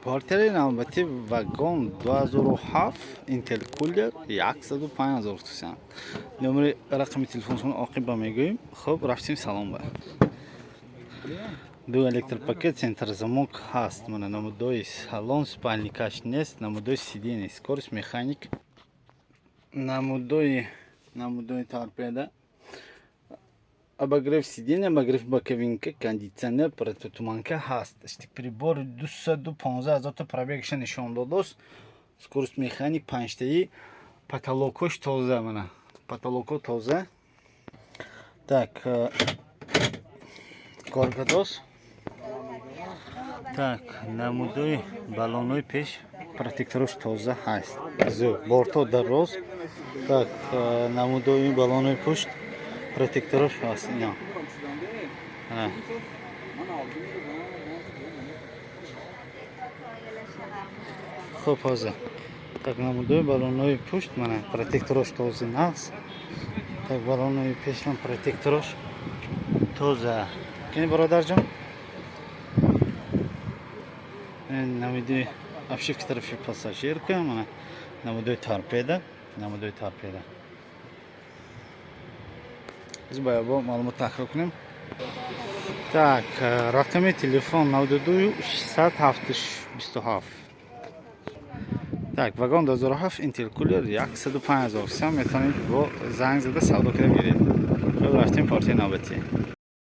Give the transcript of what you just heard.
Партияи навбатӣ Вагон 2007 Интеркулер, 105 000 сум. Номери рақами телефоншон оқиба мегӯем. Хуб, рафтем салон ба. Ду электропакет, центр замок ҳаст. Мана намудои салон, спальникаш нест, намудои сиденье, скорость механик, намудои торпеда, обогрев сиденья, обогрев боковинка, кондитсионер, противотуманка ҳаст. Прибор 215 ҳазорта пробегша нишон додост. Скорость механик, панҷтаи, потолокош тоза, мана потолоко тоза. Так, коргадос. Так, намудои баллонои пеш, протекторош тоза ҳаст. Зу борто дароз. Так, намудои баллонои пушт, протекторош ҳаст ина. Ана. Хуб, ҳозир. Так, намудои баллонои пушт, мана протекторош тоза нағз. Так, баллонои пешам протекторош тоза. Кини, бародарҷон? Намудои обшивки тарафи пассажирка, мана намудои торпеда, намудои торпеда. Аз бо маълумот такрор кунем. Так, рақами телефон 92 607 27. Так, Вагон 2007 Интеркулер, 105 000 сум, метавонед бо занг зада савдо карда гиред. Хуб, рафтем партияи навбатӣ.